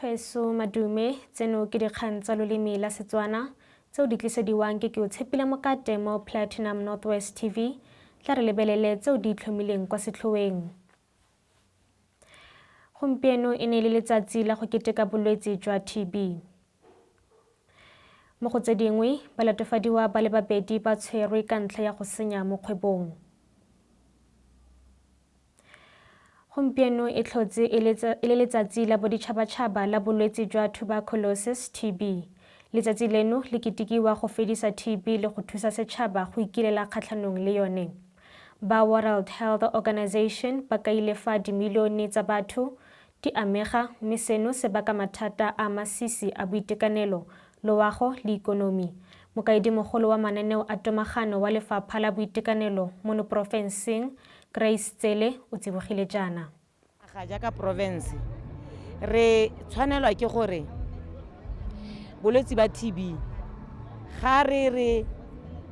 Batho madume, tseno ke dikgang tsa loleme la Setswana tseo di tlisediwang ke ke o tshepile mokate mo Platinum Northwest TV. Tla re lebelele tseo di itlhomileng kwa setlhoeng. Gompieno e ne e le letsatsi la go keteka bolwetse jwa TB. Mo go tse dingwe, balatofadiwa ba le babedi ba tshwerwe ka ntlha ya go senya mo kgwebong. Gompieno e tlhotse e le letsatsi la boditšhabatšhaba la bolwetse jwa tuberculosis, TB. Letsatsi leno le ketekiwa go fedisa TB le go thusa setšhaba go ikilela kgatlhanong le yone. Ba World Health Organization ba kaile fa dimilione tsa batho di amega mme seno se baka mathata a masisi a boitekanelo, loago le ikonomi. Mokaedimogolo wa mananeo a tomagano wa Lefapha la Boitekanelo mono porofenseng, Grace Tsele, o tsibogile jaana. Ga jaaka province re tshwanelwa ke gore bolwetse ba TB ga re re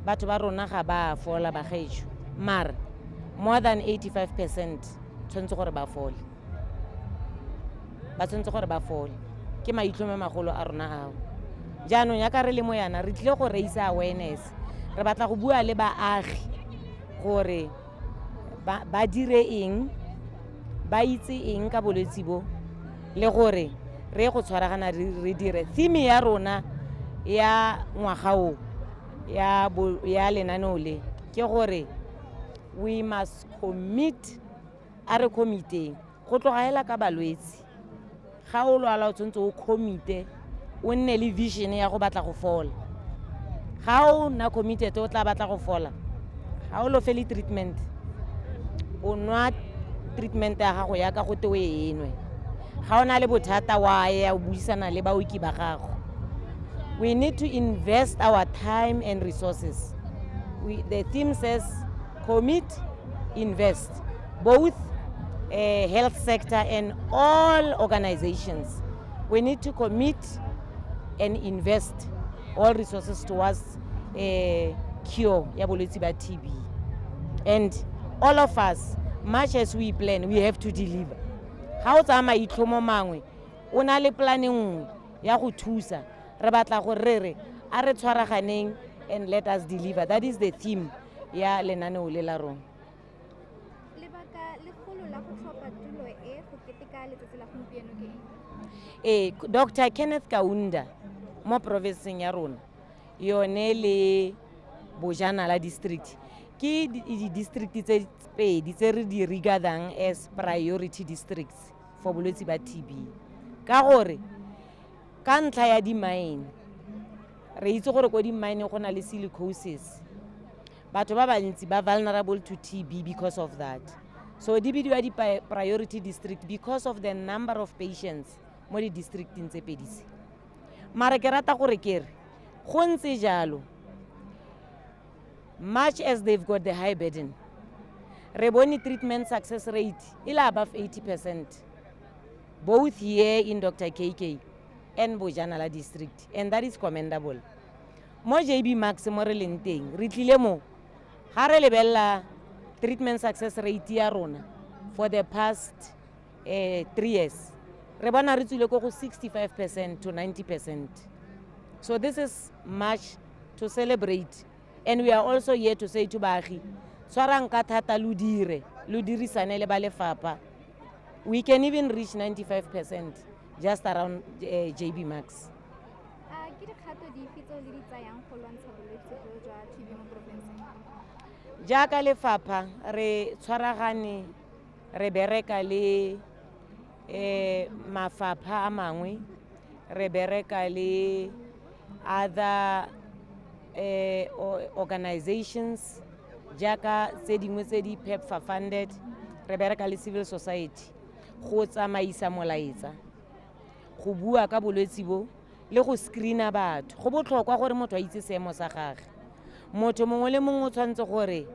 batho ba rona ga ba fola bagaetsho, mara more than 85% tshwanetse gore ba fole, ba tshwanetse gore ba fole. Ke maitlhomo magolo a rona ao. Jaanong yaka re le mo yana re tlile go raise awareness, re batla go bua le baagi gore ba dire eng, ba itse eng ka bolwetse bo, le gore re go tshwaragana re dire. Theme ya rona ya ngwaga o ya lenaneo le ke gore we must commit. A re commiteng go tloga hela ka balwetse. Ga o lwala o tshwanetse o commite, o nne le vision ya go batla go fola. Ga o nna committed o tla batla go fola, ga o lofele treatment, o nwa treatment ya gago yaka go te o e nwe. Ga o na le bothata wa ya o buisana le baoki ba gago. We need to invest our time and resources. The theme says commit, invest, both health sector and all organizations. We need to commit and invest all resources towards cure ya bolwetse ba TB. And all of us, much as we plan, we have to deliver. Ga o tsaya maitlhomo mangwe, o na le plan nngwe ya go thusa, re batla gore re re a re tshwaraganeng and let us deliver. That is the theme ya lenaneo le la rona. Lebaka legolo la go tlhopha tulo e go keteka letsatsi la gompieno ke eng? Ee, Dr Kenneth Kaunda mo provinceng ya rona yone le Bojanala district ke di-district tse pedi tse re di regardang as priority districts for bolwetse ba TB, ka gore ka ntlha ya di-mine re itse gore ko di-mine go na le silicosis, batho ba bantsi ba vulnerable to TB because of that. So di bidiwa di-priority district because of the number of patients mo di-districting tse pedi tse. Mara ke rata gore ke re go ntse jalo, much as they've got the high burden, re bone treatment success rate e le above 80% both here in Dr KK and Bojanala district, and that is commendable. Mo JB Marks mo re leng teng, re tlile mo ga re lebelela treatment success rate ya rona for the past 3 years, re bona re tswile ko go 65% to 90%. So this is much to celebrate, and we are also here to say to baagi, tshwarang ka thata, lo dire, lo dirisane le ba lefapha. We can even reach 95% just around JB Marks. A ke dikgato dife tseo le di tsayang go lwantsha bolwetse bo jwa TB mo porofenseng? Jaaka lefapha re tshwaragane, re bereka le mafapha a mangwe, re bereka le other organizations jaaka tse dingwe tse di PEPFAR funded, re bereka le civil society go tsamaisa molaetsa, go bua ka bolwetse bo le go screena batho. Go botlhokwa gore motho a itse seemo sa gage. Motho mongwe le mongwe o tshwanetse gore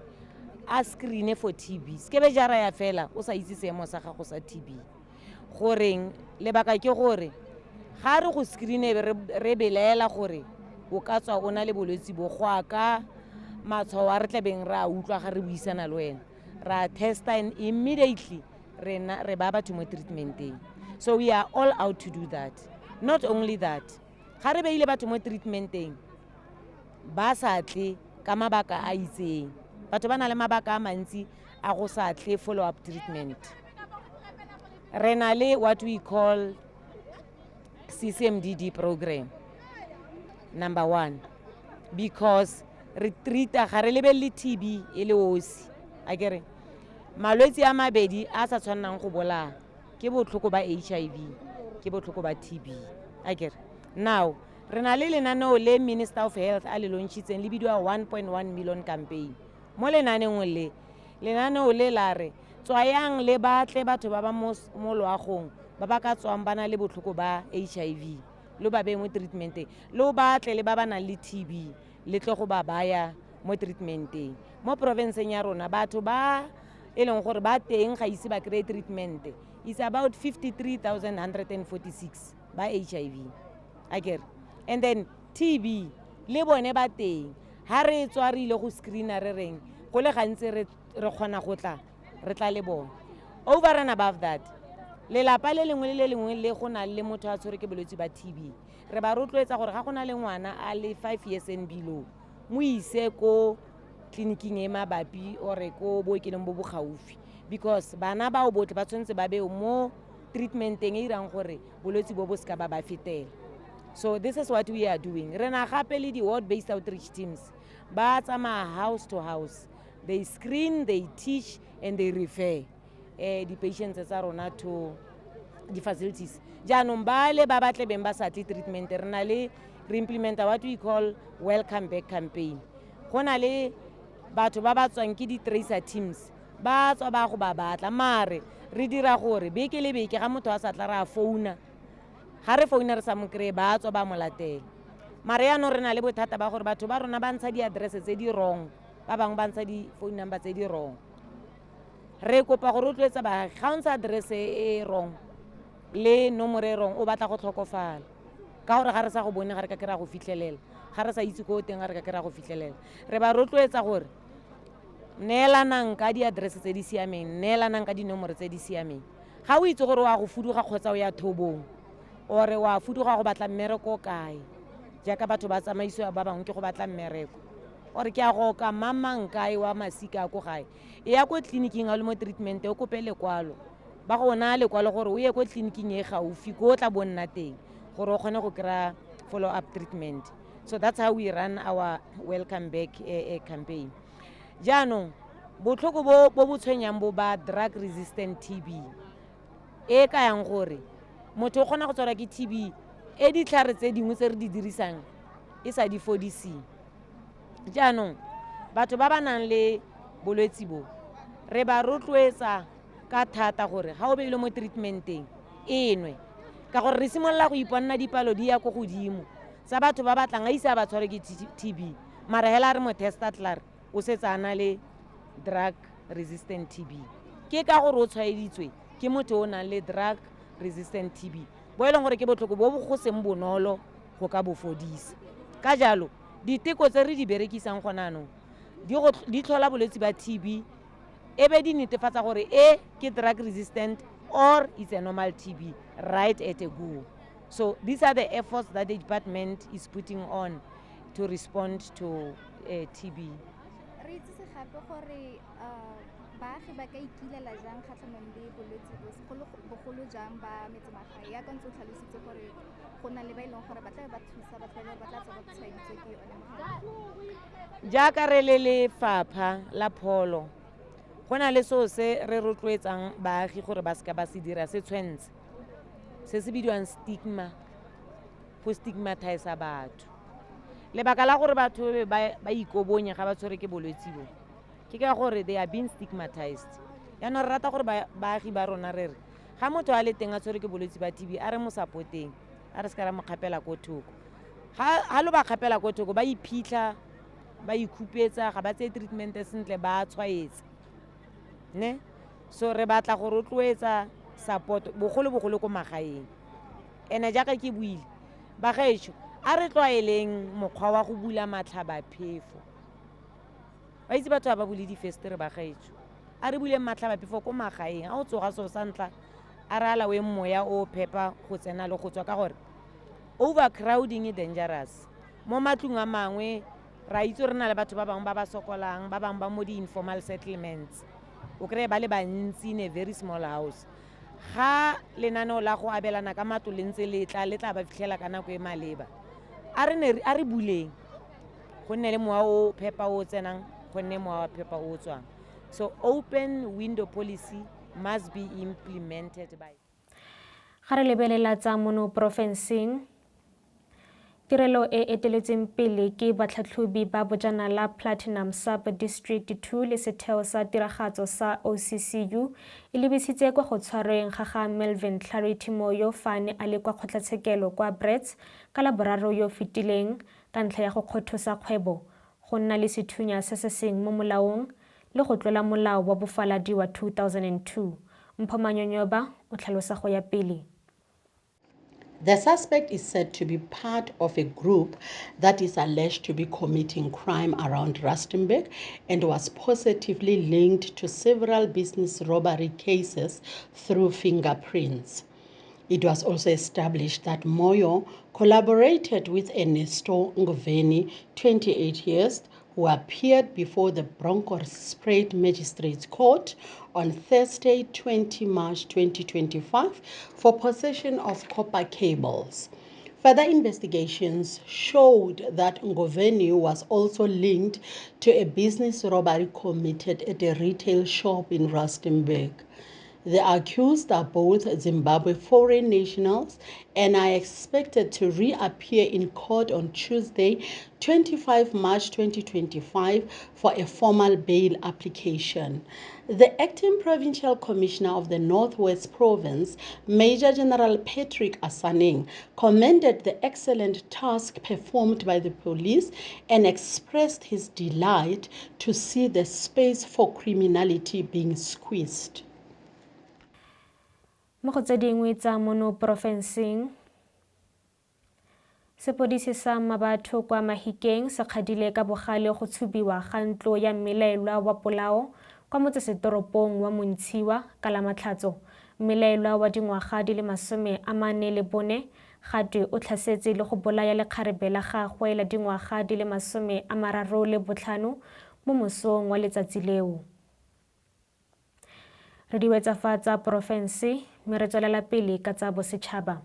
a screene for TB. Se ke be jara ya fela o sa itse seemo sa gago sa TB. Goreng? Lebaka ke gore ga re go screene re belaela gore o ka tswa o na le bolwetse bo, go a ka matshwao a re tlabeng re a utlwa ga re buisana le wena, ra testa and immediately re ba batho mo treatmenteng. So we are all out to do that. Not only that, ga re beile batho mo treatmenteng ba sa tle ka mabaka a itseng, batho ba na le mabaka a mantsi a go sa tle follow up treatment. Re na le what we call CCMDD program, number one, because re treata ga re lebelele TB e le osi. A kere malwetse a mabedi a sa tshwannang go bolaya ke botlhoko ba HIV, ke botlhoko ba TB. A kere now re na le lenaneo le Minister of Health a le launchitseng, le bidiwa 1.1 million campaign. Mo lenaneong le, lenaneo le la re tswayang le batle batho ba ba mo loagong ba ba ka tswang ba na le botlhoko ba HIV, lo ba beye mo treatmenteng, lo batle le ba ba nang le TB, le tle go ba baya mo treatmenteng. Mo provinceng ya rona batho ba e leng gore ba teng ga ise ba kry-e treatment is about 53,146 ba HIV. A kere and then TB le bone ba teng. Ha re tswa re ile go screena, re reng go le gantsi re kgona go tla re tla le bone. Over and above that, lelapa le lengwe le le lengwe le go nang le motho a tshwere ke bolwetse ba TB, re ba rotloetsa gore ga go na le ngwana a le 5 years and below, mo ise ko tleliniking e mabapi ore ko bookelong bo bo gaufi, because bana bao botlhe ba tshwanetse ba beo mo treatmenteng e irang gore bolwetse bo bo seka ba ba fetela. So this is what we are doing. Re na gape le di-ward based outreach teams, ba tsamaya house to house, they screen, they teach and they refer di-patients tsa rona to di-facilities. Jaanong ba le ba ba tlebeng ba sa tle treatment, re na le re implementa what we call welcome back campaign. Go na le batho ba ba tswang ke di-tracer teams, ba tswa ba go ba batla, mare re dira gore beke le beke ga motho a sa tla, re a founa. Ga re founa re sa mo kry-e, ba tswa ba mo latela. Mare yaanong re na le bothata ba gore batho ba rona ba ntsha di-address tse di wrong, ba bangwe ba ntsha di-phone number tse di wrong. Re kopa go rotloetsa baagi, ga o ntsha address e wrong le nomoro e wrong, o batla go tlhokofala, ka gore ga re sa go bone ga re ka ke ra go fitlhelela, ga re sa itse ko o teng ga re ka ke ra go fitlhelela. Re ba rotloetsa gore neelanang ka di-address tse di siameng, neelanang ka dinomoro tse di siameng. Ga o itse gore wa go fuduga kgotsa o ya thobong ore wa fuduga go batla mmereko kae, jaaka batho ba tsamaisiwa ba bangwe ke go batla mmereko, ore ke a go oka mamang kae wa masika a ko gae, e ya ko tleliniking ga o le mo treatment, o kope lekwalo, ba go naya lekwalo gore o ye ko tleliniking e gaufi ko o tla bo nna teng gore o kgone go kry-a follow up treatment. So that's how we run our welcome back campaign. Jaanong botlhoko bo bo bo tshwenyang bo ba drug resistant TB, e kayang gore motho o kgona go tshwarwa ke TB e ditlhare tse dingwe tse re di dirisang e sa di fodiseng. Jaanong batho ba ba nang le bolwetsi bo, re ba rotloetsa ka thata gore ga o beile mo treatmenteng e nwe, ka gore re simolola go iponna dipalo di ya ko godimo tsa batho ba batlang a ise a ba tshwarwe ke TB, mara hela re mo testa tlar o setse a na le drug resistant TB. Ke ka gore o tshwaeditswe ke motho o nang le drug resistant TB, bo e leng gore ke botlhoko bo bo go seng bonolo go ka bo fodisa. Ka jalo diteko tse re di berekisang gone anong di tlhola bolwetse ba TB, e be di netefatsa gore e ke drug resistant or it's a normal TB right at a go. So these are the efforts that the department is putting on to respond to TB. Re itsise gape gore baagi ba ka ikilela jang kgatlhanong le bolwetse bo, segolo bogolo jang ba metsemagae, yaka ntse o tlhalositse gore go na le ba e leng gore ba tla be ba thusa batho ba e leng gore ba tla tswa ba tshwaeditswe ke yone mogare. Jaaka re le lefapha la pholo, go na le seo se re rotloetsang baagi gore ba seka ba se dira, se tshwentse se se bidiwang stigma, go stigmatisa batho. Lebaka la gore batho ba ikobonye ga ba tshwere ke bolwetse bo ke ka gore they are being stigmatized. Yaanong re rata gore baagi ba rona re re ga motho a le teng a tshwere ke bolwetse ba TB, a re mo support-eng, a re se ka ra mo kgapela ko thoko. Ga lo ba kgapela ko thoko, ba iphitlha, ba ikhupetsa, ga ba tseye treatment sentle, ba tshwaetsa ne. So re batla go rotloetsa support bogolo-bogolo ko magaeng. Ene jaaka ke buile, bagaetsho, a re tlwaeleng mokgwa wa go bula matlhabaphefo. Ba itse batho ba ba bule difestere. Bagaetsho, a re buleng matlhabaphefo ko magaeng. A o tsoga seo sa ntlha, A re alaweng moya o phepa go tsena le go tswa ka gore overcrowding e dangerous. Mo matlong a mangwe ra itse re na le batho ba bangwe ba ba sokolang, ba bangwe ba mo di-informal settlements. O kry-e ba le bantsi in a very small house. Ga lenaneo la go abelana ka matlo le ntse le tla, le tla ba fitlhela ka nako e maleba. A re ne a re buleng go nne le mowa o phepa o tsenang, go nne mowa wa phepa o tswang. So open window policy must be implemented by. Ga re lebelela tsa mono porofenseng, tirelo e eteletseng pele ke batlhatlhobi ba bojanala Platinum Sub District 2 le setheo sa tiragatso sa OCCU e lebisitse kwa go tshwarweng ga ga Melvin Clarity Moyo fa a ne a le kwa kgotlatshekelo kwa Brits ka Laboraro yo fetileng ka ntlha ya go kgothosa kgwebo, go nna le sethunya se se seng mo molaong le go tlola molao wa bofaladi wa 2002. Mpho Manyonyoba o tlhalosa go ya pele. The suspect is said to be part of a group that is alleged to be committing crime around Rustenburg and was positively linked to several business robbery cases through fingerprints. It was also established that Moyo collaborated with Ernesto Ngoveni, 28 years, who appeared before the Bronkhorstspruit Magistrates Court on Thursday, 20 March 2025, for possession of copper cables. Further investigations showed that Ngoveni was also linked to a business robbery committed at a retail shop in Rustenburg. The accused are both Zimbabwe foreign nationals and are expected to reappear in court on Tuesday, 25 March 2025, for a formal bail application. The acting provincial commissioner of the Northwest Province, Major General Patrick Asaneng, commended the excellent task performed by the police and expressed his delight to see the space for criminality being squeezed. Mo go tse dingwe tsa mono porofenseng, sepodisi sa Mabatho kwa Mahikeng se kgadile ka bogale go tshubiwa ga ntlo ya mmelaelwa wa polao kwa motsesetoropong wa Montshiwa ka la Matlhatso. Mmelaelwa wa dingwaga di le 44 gatwe o tlhasetse le go bolaya lekgarebe la gagwe la dingwaga di le 35 mo mosong wa letsatsi leo. Re di wetsa fa tsa porofense mme re tswelela pele ka tsa bosetšhaba.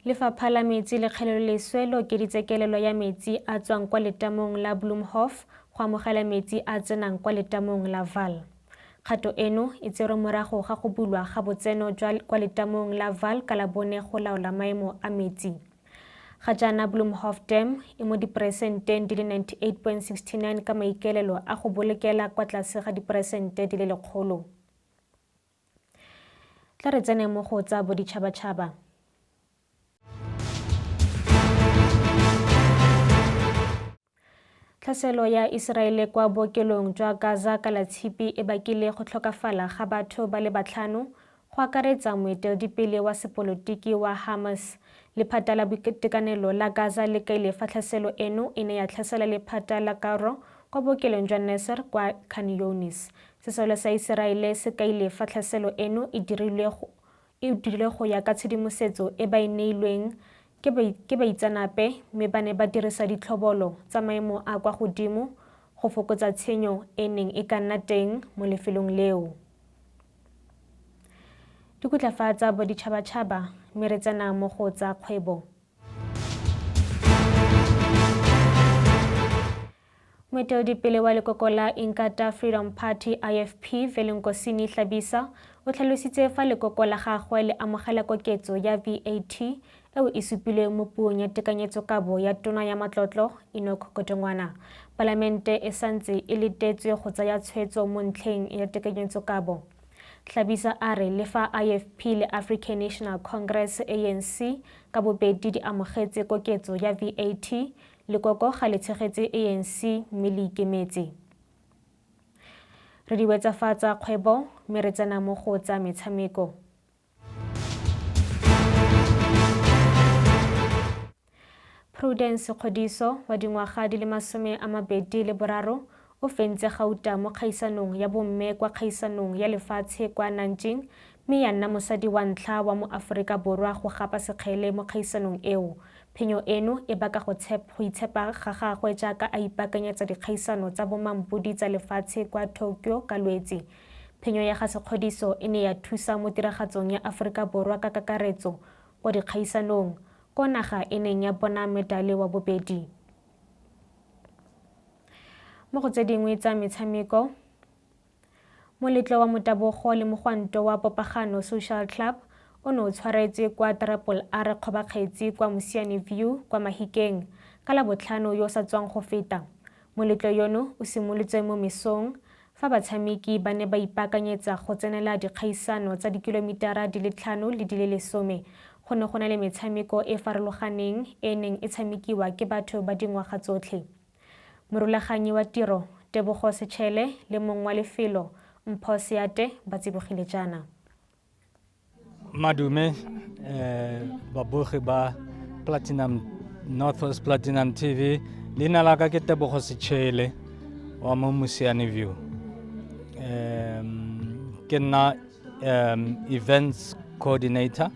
Lefapha la metsi le kgeleloleswe le okeditse kelelo ya metsi a tswang kwa letamong la Bloemhof go amogela metsi a tsenang kwa letamong la Vaal. Kgato eno e tserwe morago ga go bulwa ga botseno jwa kwa letamong la Vaal ka Labone go laola maemo a metsi. Ga jaana Bloemhof Dam e mo diperesenteng di le 98.69 ka maikaelelo a go bolokela kwa tlase ga diperesente di le 100. Tla re tsene mo go tsa boditšhabatšhaba. Tlhaselo ya Iseraele kwa bookelong jwa Gaza ka Latshipi e bakile go tlhokafala ga batho ba le batlhano, go akaretsa moeteledipele wa sepolotiki wa Hamas. Lephata la boitekanelo la Gaza le kaile fa tlhaselo eno e ne ya tlhasela lephata la karo kwa bookelong jwa Nasser kwa Khan Younis. Sesole sa Iseraele se kaile fa tlhaselo eno e dirilwe go ya ka tshedimosetso e ba e neilweng ke baitseanape mme ba ne ba dirisa ditlhobolo tsa maemo a kwa godimo go fokotsa tshenyo e neng e ka nna teng mo lefelong leo. Dikutla fa tsa boditšhabatšhaba mme re tsena mo go tsa kgwebo. Moeteledipele wa lekoko la Inkatha Freedom Party IFP Velenkosini Hlabisa o tlhalositse fa lekoko la gagwe le amogela koketso ya VAT eo e supilweng mo puong ya tekanyetsokabo ya tona ya matlotlo Enoch Godongwana. Palamente e santse e letetswe go tsaya tshwetso mo ntlheng ya tekanyetsokabo. Hlabisa a re le fa IFP le African National Congress ANC ka bobedi di amogetse koketso ya VAT, lekoko ga le tshegetse ANC mme le ikemetse. Re di wetsa fa tsa kgwebo mme re tsena mo go tsa metshameko. Prudence Kgodiso wa dingwaga di le 23 o fentse gauta mo kgaisanong ya bomme kwa kgaisanong ya lefatshe kwa Nanjing mme ya nna mosadi wa ntlha wa mo Aforika Borwa go gapa sekgele mo kgaisanong eo. Phenyo eno e baka go itshepa ga gagwe jaaka a ipaakanyetsa dikgaisano tsa bomampodi tsa lefatshe kwa Tokyo ka Lwetse. Phenyo ya ga Sekgodiso e ne ya thusa mo tiragatsong ya Aforika Borwa ka kakaretso kwa dikgaisanong, ko naga e neng ya bona medale wa bobedi. Mo go tse dingwe tsa metshameko, moletlo wa motabogo le mogwanto wa Popagano Social Club o ne o tshwaretswe kwa Triple R Kgobakgetsi kwa Mosiane View kwa Mahikeng ka Labotlhano yo o sa tswang go feta. Moletlo yono o simolotswe mo mesong fa batshameki ba ne ba ipaakanyetsa go tsenela dikgaisano tsa dikilomitara di le tlhano le di le lesome. Go ne go na le metshameko e farologaneng e e neng e tshamekiwa ke batho ba dingwaga tsotlhe. Morulaganyi wa tiro, Tebogo Sechele le mong wa lefelo, Mpho Seate ba tsibogile jaana. Madume babogi ba Platinum Northwest Platinum TV leina la ka ke Tebogo Sechele wa mo Mosiane View. Ke nna events coordinator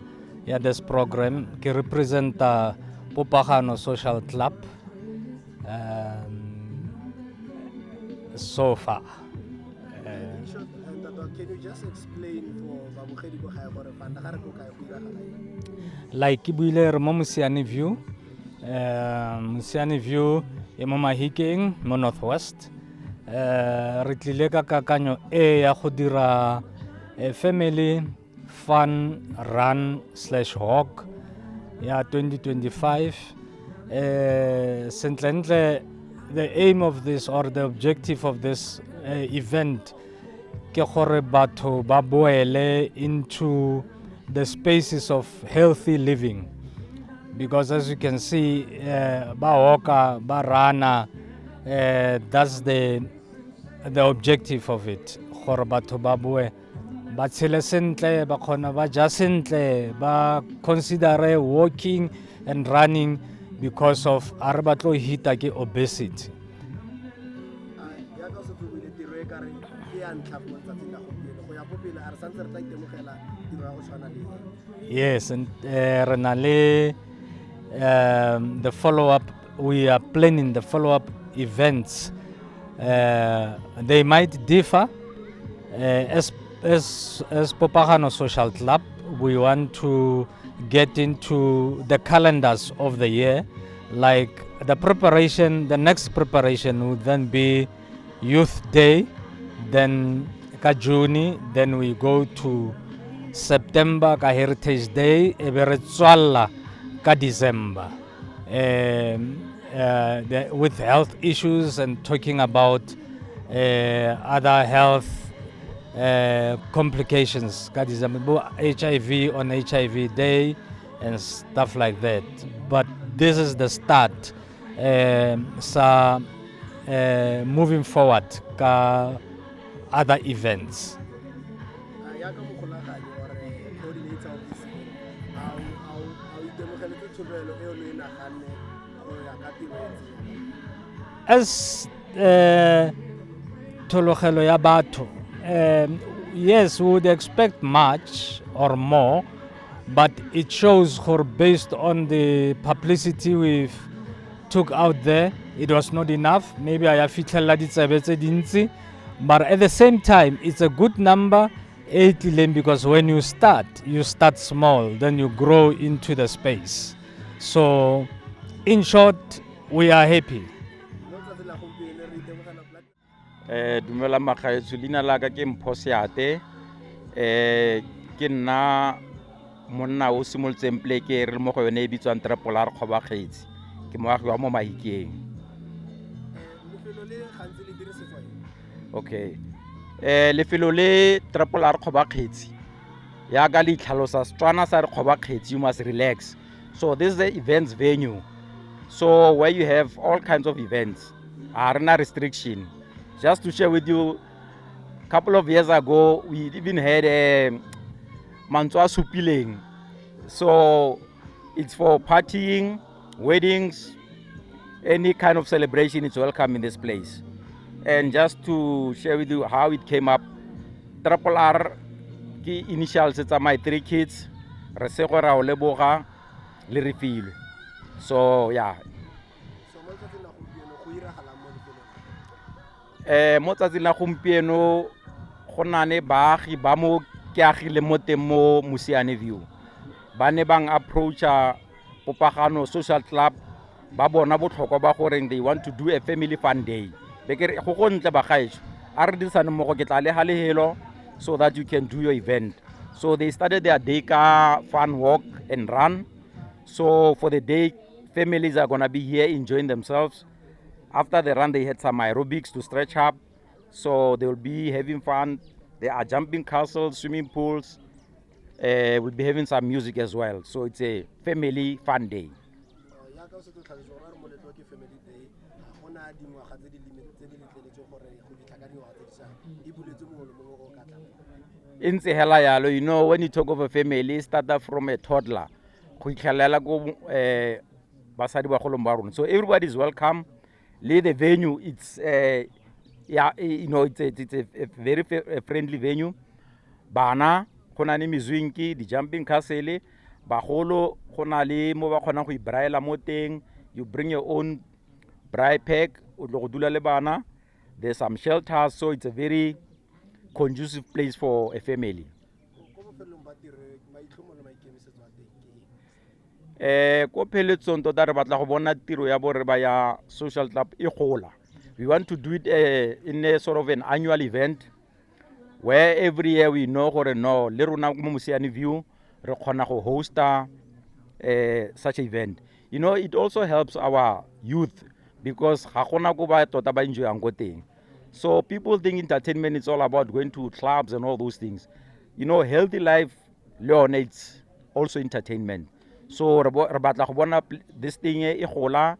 ya this program, ke representa Popagano Social Club so far. Can you just explain for babogedi ko gae gore fanda ga re ko kae, go iragala eng? Like ke buile re mo Mosiane View. Mosiane View e mo Mahikeng mo Northwest. Re tlile ka kakanyo e ya go dira family fun run slash walk ya 2025. Sentlentle the aim of this or the objective of this event ke gore batho ba boele into the spaces of healthy living, because as you can see, ba walka ba rana, that's the objective of it, gore batho ba boe ba tshele sentle, ba kgona ba ja sentle, ba considere walking and running because of a re batlo hita ke obesity. Jaaka o setse o buile, tiro e kare ke ya ntlha mo letsatsing la gompieno, go ya ko pele a re santse re tla itemogela tiro ya go tshwana le e? Yes, and re na le the follow up, we are planning the follow up events. They might differ. As Popagano Social Club, we want to get into the calendars of the year, like the preparation, the next preparation would then be Youth Day, then ka June, then we go to September ka Heritage Day, e be re tswalla ka December. With health issues and talking about other health complications ka December, bo HIV on HIV Day and stuff like that. But this is the start sa moving forward ka other events. Jaaka mogolaganyi or coordinator of this event, a o itemogeletse tsholofelo e o ne e naganne go ya ka tiro e ntseng jang? As thologelo ya batho, yes, we would expect much or more, but it shows gore based on the publicity we've took out there, it was not enough. Maybe a ya fitlhelela ditsebe tse dintsi, but at the same time it's a good number e tlileng, because when you start, you start small, then you grow into the space. So in short, we are happy. Mo letsatsing la gompieno re itemogela Dumela magaetsho, leina la ka ke Mpho Seate. Ke nna monna o simolotseng pleke e re le mo go yone e bitswang Triple R Kgobakgetsi. Ke moagi wa mo Mahikeng. Lefelo le gantsi le dirisetswa eng? Okay. Lefelo le Triple R Kgobakgetsi yaka le itlhalosa, Setswana sa re Kgobakgetsi, you must relax. So this is the events venue, so where you have all kinds of events, ga rena restriction. Just to share with you, couple of years ago we even had a mantswe a supileng. So it's for partying, weddings, any kind of celebration is welcome in this place. And just to share with you how it came up, Triple R ke initials tsa my three kids, re sego ra o leboga le re filwe. So yeah. So mo letsatsing la gompieno go iragalang mo lefelong? Mo tsatsing la gompieno go na le baagi ba mo ke agile mo teng mo Mosiane View. Ba ne bang approacha Popagano Social Club ba bona botlhokwa ba goreng they want to do a family fun day. Be ke re go go ntle bagaetsho, a re dirisane mmogo ke tla le ga lehelo so that you can do your event. So they started their day ka fun walk and run. So for the day, families are going to be here enjoying themselves. After the run, they had some aerobics to stretch up. So they will be having fun. There are jumping castles, swimming pools. We'll be having some music as well. So it's a family fun day. Yaka o setse o tlhalositse gore re moletlo ke family day, ga gona dingwaga tse di limit tse di letleletsweng gore go fitlha ka dingwaga tse di sa e buletse mongwe le mongwe o ka tlang. E ntse hela yalo, you know, when you talk of a family, start up from a toddler go itlhelela ko basadi bagolong ba rona. So everybody is welcome. Le the venue, it's, yeah, you know, it's a, it's a, a very a friendly venue. Bana, go na le mezwinki, di jumping castle, bagolo go na le mo ba kgonang go ibraela mo teng. You bring your own braai pack, o tlo go dula le bana. There's some shelters, so it's a very conducive place for a family. Ko bofelong ba tiro, maitlhomo le maikemisetso a teng ke eng? Ko pheletsong tota re batla go bona tiro ya borre ba ya social club e gola. We want to do it in a sort of an annual event where every year we know gore no, le rona mo Mosiane View re kgona go hosta such event. You know, it also helps our youth because ga gona ko ba tota ba enjoyang ko teng. So people think entertainment is all about going to clubs and all those things. You know, healthy life, le yone, it's also entertainment. So re batla go bona this thing e gola,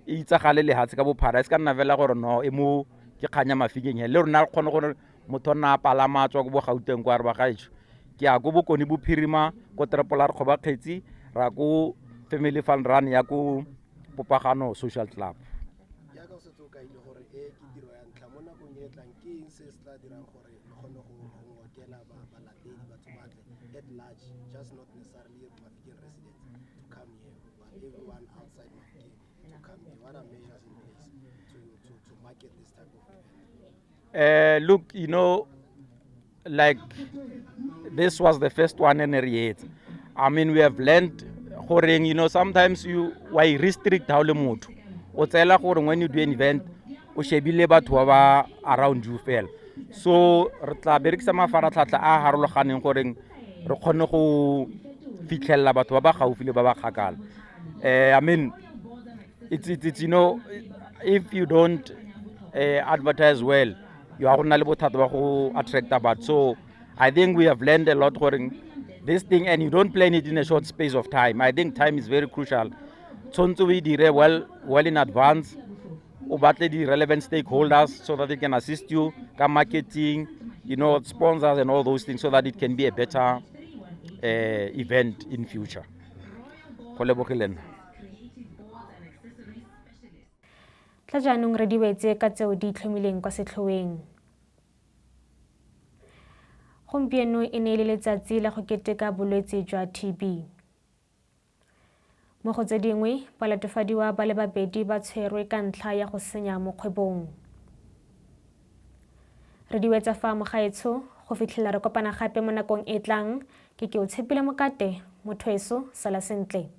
e itsagale lehatshe ka bophara, e se ka nna fela gore no, e mo ke kganya mafikeng he. Le rona re kgone gore motho a nna a palama a tswa ko bo Gauteng kwa re ba gaetsho. Ke ya ko Bokone Bophirima, ko Triple R Kgoba Kgetsi, ra ko Family Fun Run ya ko Popagano Social Club. Jaaka o setse o kaile gore e ke tiro ya ntlha mo nakong e tlang, ke eng se se tla dirang gore le kgone go ngokela balatedi, batho ba tle at large, just not necessarily Mafikeng residents to come here, but everyone outside Mafikeng to come here? What are measures in place to market this type of event? Look, you know, like this was the first one in Riet. I mean, we have learned goreng, you know, sometimes you why restrict how le motho. O tsela gore when you do an event, o shebile batho ba ba around you fela. So re tla berekisa mafaratlhatlha a harologaneng goreng re kgone go fitlhella batho ba ba gaufi le ba ba kgakala. I mean, it's, it's, it's, you know, if you don't advertise well, you are gonna le bothata ba go attract batho. So I think we have learned a lot goreng this thing, and you don't plan it in a short space of time. I think time is very crucial. Tshwanetse o e dire well in advance. O batle di relevant stakeholders so that they can assist you ka marketing, you know, sponsors and all those things, so that it can be a better event in future. Go lebogile nna. Tla jaanong re di wetse ka tseo di itlhomileng kwa setlhoeng. Gompieno e ne e le letsatsi la go keteka bolwetse jwa TB. Mo go tse dingwe, balatofadiwa ba le babedi ba tshwerwe ka ntlha ya go senya mo kgwebong. Re di wetsa fa mogaetsho, go fitlhela re kopana gape mo nakong e tlang, ke ke o tshepile mokate, motho eso, sala sentle.